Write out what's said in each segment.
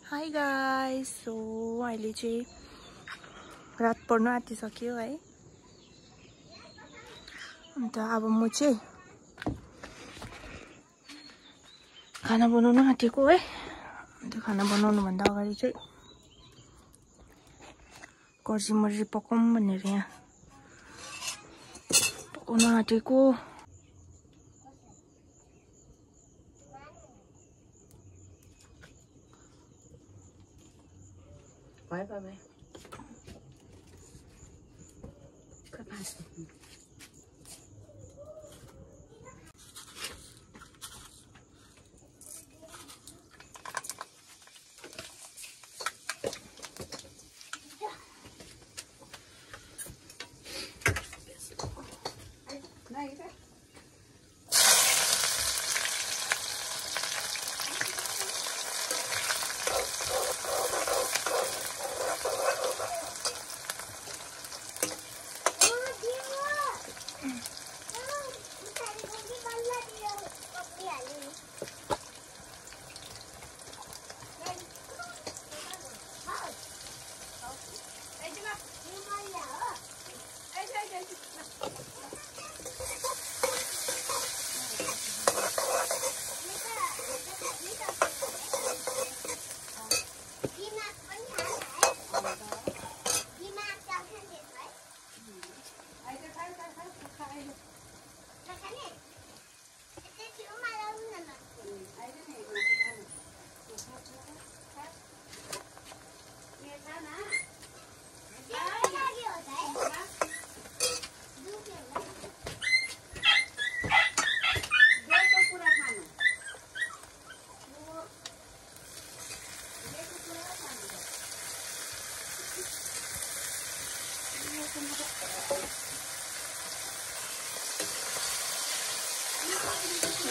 High guys, so अहिले चाहिँ रात पर्नु आँटिसक्यो है। अन्त अब म चाहिँ खाना बनाउन आँटेको है। अन्त खाना बनाउनु भन्दा अगाडि चाहिँ कर्जी मर्जी पकाउँ भनेर यहाँ पकाउन आँटेको। Bye bye bye.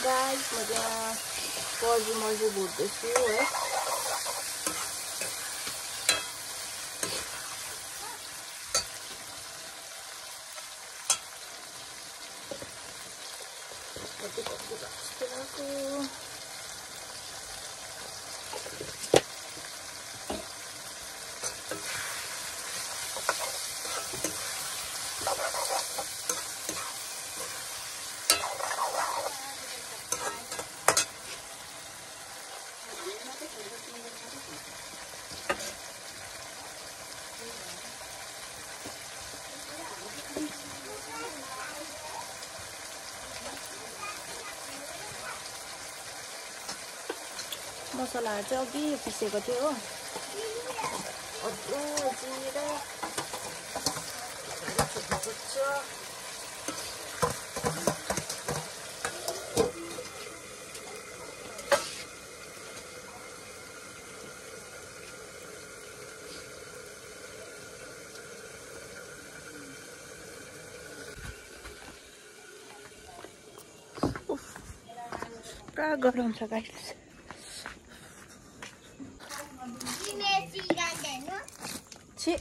गाइस, म यहाँ कर्जी मर्जी भुट्दैछु है। मसलाहरू चाहिँ अघि पिसेको थियो हो। अदुवा, जिरा, पुरा गरम छ गाइस। छि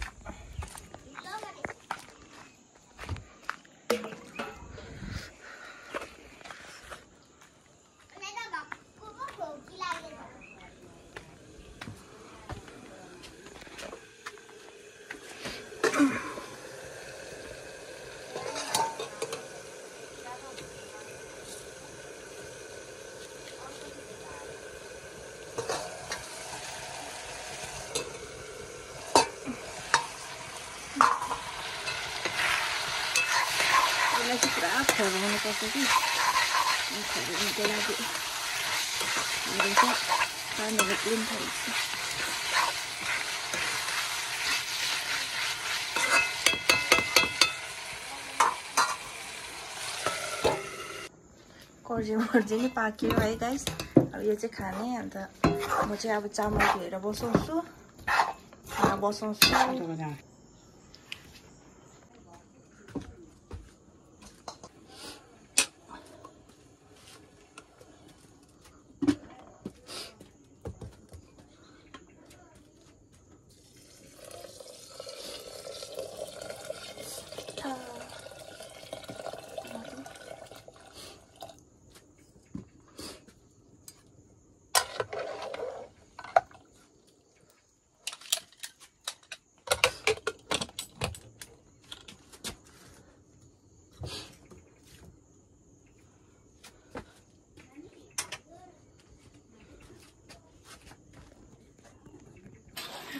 पुरा खर्याउनु पर्छ कि खर्याउनुको लागि मेरो चाहिँ पानीहरू क्लिन थाल्छ। कर्जी मर्जी नै पाक्यो है गाइस। अब यो चाहिँ खाने। अन्त म चाहिँ अब चामल धोएर बसाउँछु, खाना बसाउँछु।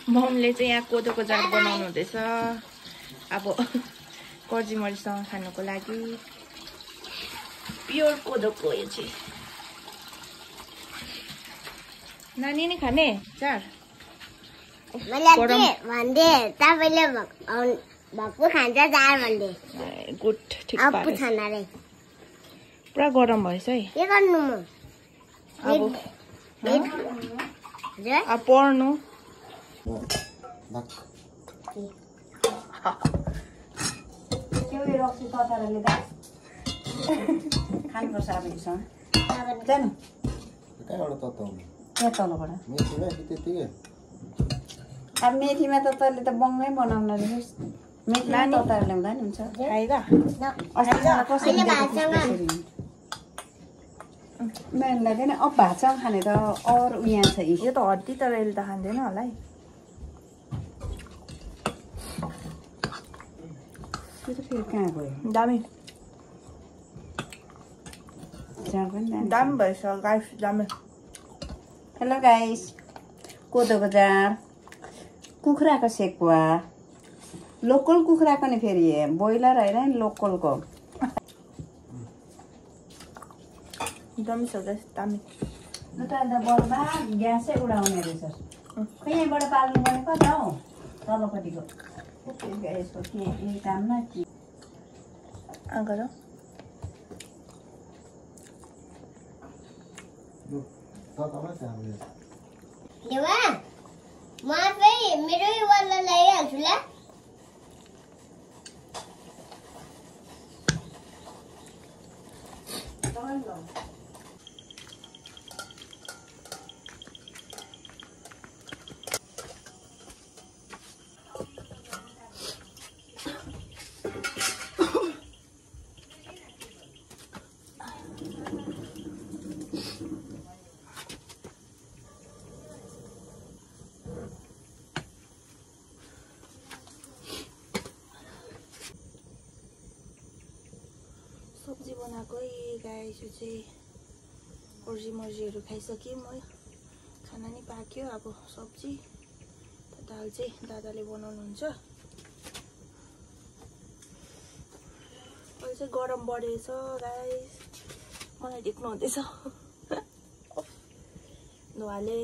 ममले चाहिँ यहाँ कोदोको जात बनाउनु हुँदैछ अब कर्जीमरीसँग खानुको लागि प्योर कोदोको यो चाहिँ नानी नै खाने चार भन्दै तपाईँले भक्कु खान्छ चार भन्दै गुड ठिक पारेछ पुरा गरम भएछ है के गर्नु म अब पढ्नु खानुपर्छ अब यसमा जानु कहाँबाट तताउनु त्यहाँ तलबाट मेथीमा कि त्यतिकै अब मेथीमा त तैँले त बङ्गै बनाउन रहेछ मेथीमा तताएर ल्याउँदा नि हुन्छ खाएगा मेरो लाग्दैन अब भातसँग खाने त अरू यहाँ छ यो त हड्डी तर यसले त खाँदैन होला है त्यो त फेरि कहाँ गयो दामी जाँड पनि दामी भएछ गाइस दामी हेलो गाइस कोदोको जाँड कुखुराको सेकुवा लोकल कुखुराको नि फेरि ब्रोइलर होइन नि लोकलको दामी छ गाइस दामी ल त अन्त बर्बाद ग्यासै उडाउने रहेछ खै यहीँबाट पाल्नु पर्ने कता हौ तलपट्टिको यसको के यही काम न के गर देवा म फेरि मेरै वाला ल्याइहाल्छु ल सब्जी बनाएको गाइस यो चाहिँ कर्जीमर्जीहरू खाइसकेँ म खाना नि पाक्यो अब सब्जी दाल चाहिँ दादाले बनाउनुहुन्छ अहिले चाहिँ गरम बढेछ गाइस मलाई देख्नु हुँदैछ धुवाले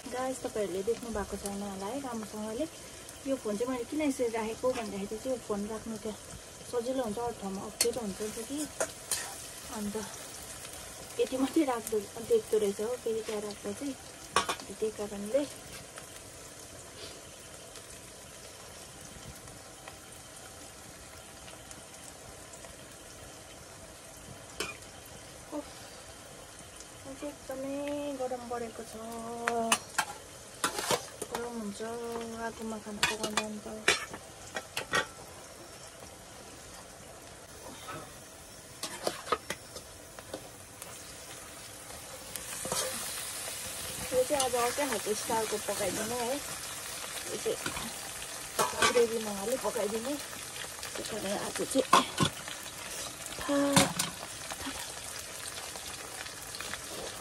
गाइस तपाईहरुले देख्नु भएको छैन होला है राम्रोसँगले यो फोन चाहिँ मैले किन यसरी राखेको भन्दाखेरि चाहिँ यो फोन राख्नु त्यहाँ सजिलो हुन्छ अरू ठाउँमा अप्ठ्यारो हुन्छ कि अन्त यति मात्रै देख्दो रहेछ हो फेरि त्यहाँ राख्दा चाहिँ त्यही कारणले एकदमै गरम बढेको छ गरम हुन्छ आगोमा खाना पकाउँदा अन्त यो चाहिँ आज अर्कै खालको स्टाइलको पकाइदिने है यो चाहिँ ग्रेभीमा हाली पकाइदिने त्यही कारण आज चाहिँ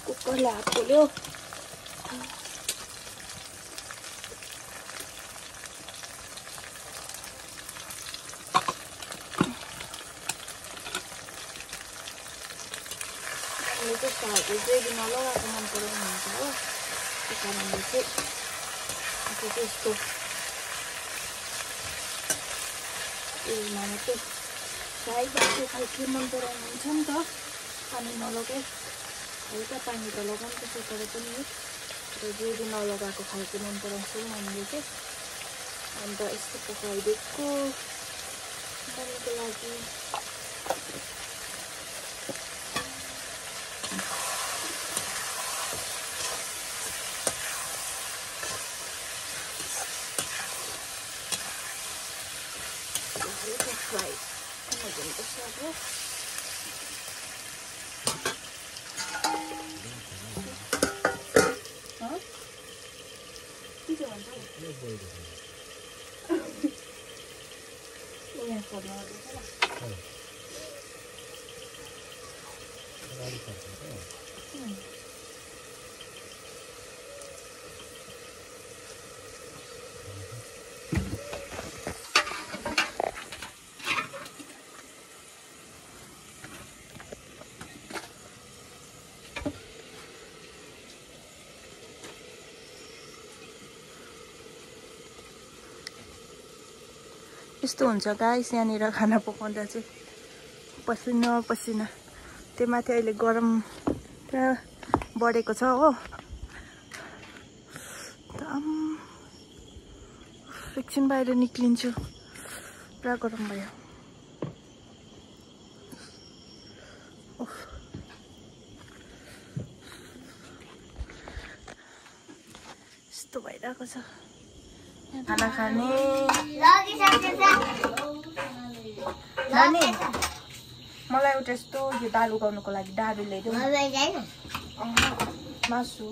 कुकरले हात पोल्यो ग्रेभी नलगाएको मन पराउनु हुन्छ हो त्यही कारणले चाहिँ यस्तो तेलमा मात्रै फ्राई भएको खालके मन पराउनुहुन्छ नि त पानी नलगाई हल्का पानी त लगाउनुपर्छ तर पनि ग्रेभी नलगाएको खालको मन पराउँछौँ हामीले चाहिँ अन्त यस्तो पकाइदिएको बनाउनुको लागि फ्राई बनाइदिनुपर्छ अब के चाहिँ भन्छ यहाँ सर्नु यस्तो हुन्छ गाइस यहाँनिर खाना पकाउँदा चाहिँ पसिना पसिना त्यो माथि अहिले गरम पुरा बढेको छ हो एकछिन बाहिर निक्लिन्छु पुरा गरम भयो यस्तो भइरहेको छ खाना खाने नानी मलाई एउटा यस्तो यो दाल उगाउनुको लागि डाडु ल्याइदेऊ मासु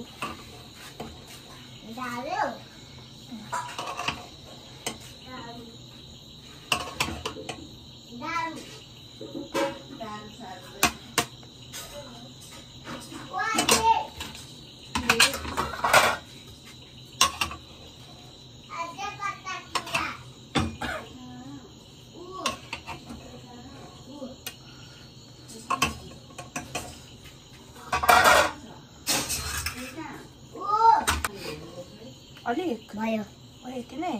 अलिक भयो यति नै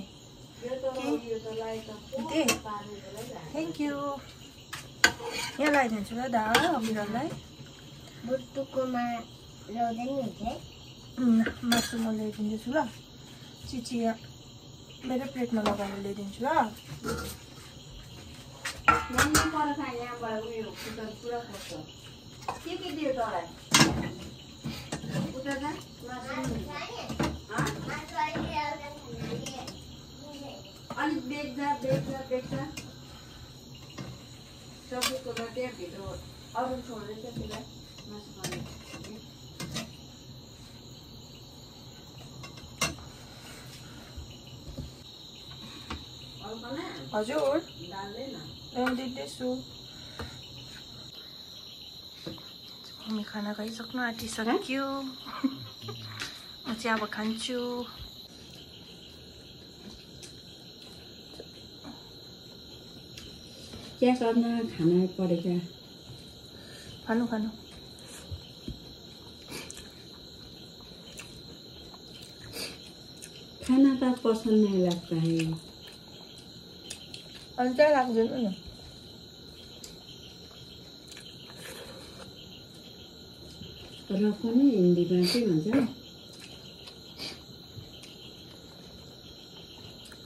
थ्याङ्क यू यहाँ लगाइदिन्छु ल दा अमिरलाई मासु म ल्याइदिन्छु ल चिची मेरो प्लेटमा लगाएर ल्याइदिन्छु ल के दियो तँलाई अलिक बेच्दा सब्जीको त्यहाँभित्र अरू छोडेर चाहिँ त्यसलाई मासु हजुर ल्याइदिँदैछु मम्मी खाना खाइसक्नु आँटिसक्यो म चाहिँ अब खान्छु क्या करना खाना पड़ेगा खानु खानु खाना तो पसंद नहीं लगता है अन्त लाग्दैन न र पनि हिन्दीमा के भन्छ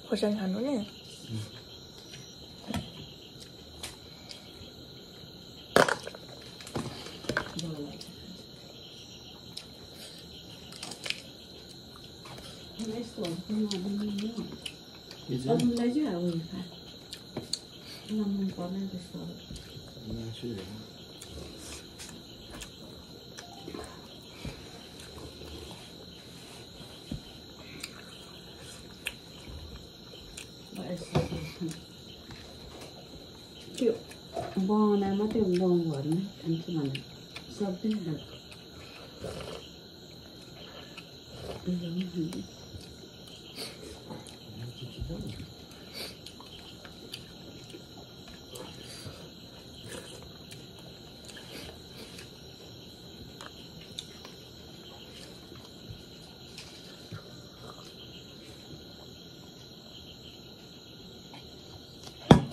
खोर्सानी खानु नि अरूलाई चाहिँ अब मन पर्ने जस्तो त्यो बनाउन मात्रै गाउँघरमा खान्छु भने सक्दैन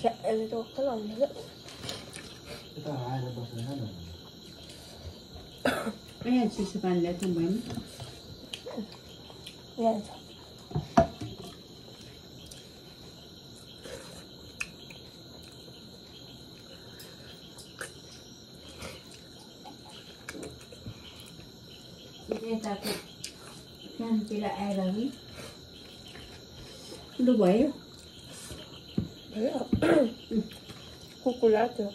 यसले त ओखर आउँदैन यता आएर बसेर खान यहाँ चिसो पानी ल्याएको बहिनी यहाँ छ यताको कामतिर आएर पनि लु भयो कुकुर थियो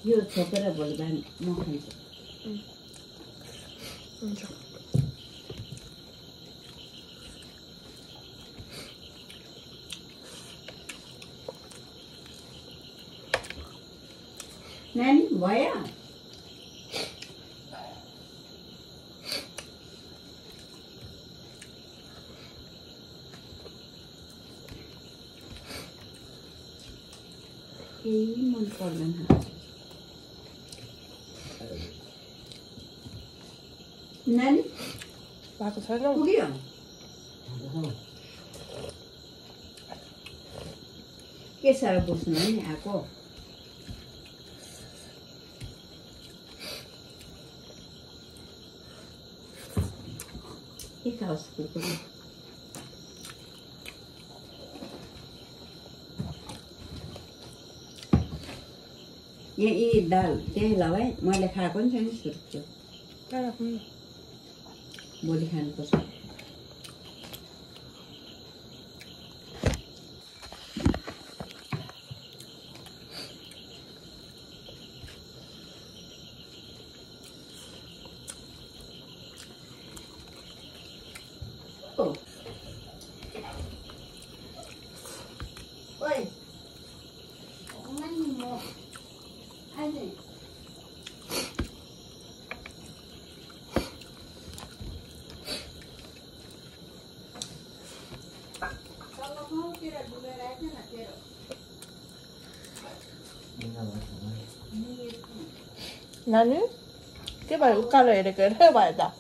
यो छोपेर भोलि बिहान म खान्छु हुन्छ नानी भयो केही मन पर्दैन नानी भएको छैन पुग्यो के साह्रो बुझ्नु नि आएको के खाओस् कुकुर यी दाल त्यही लगाए मैले खाएको नि छैन सुर्ख्यो भोलि खानुपर्छ ओइ नानी के भयो उकालो हेरेको हेरे भयो त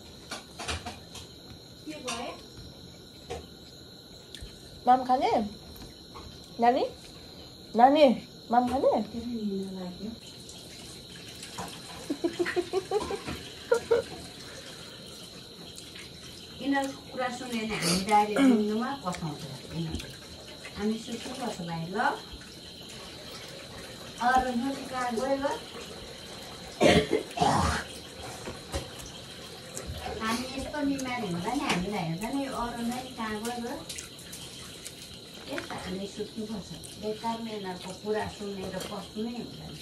माम खाने नानी नानी माम खाने यिनीहरूको कुरा सुनेर हामी डाइरेक्ट सुन्नुमा पठाउँछ हामी सुत्नुपर्छ भाइ ल अरू कहाँ गयो हामी यस्तो बिमारी हुँदा नि हामीलाई हेर्दा नि अरू नै कहाँ गयो यस्तो हामी सुत्नुपर्छ बेकारमा यिनीहरूको कुरा सुनेर बस्नु नै हुँदैन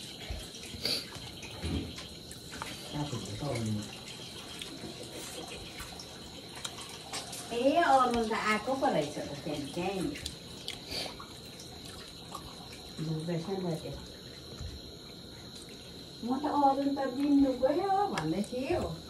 ए अरू त आएको पो रहेछ त त्यहीँ बुझ्दैछ नि त्यो म त अरू त बिन्नु गयो भन्दै थिएँ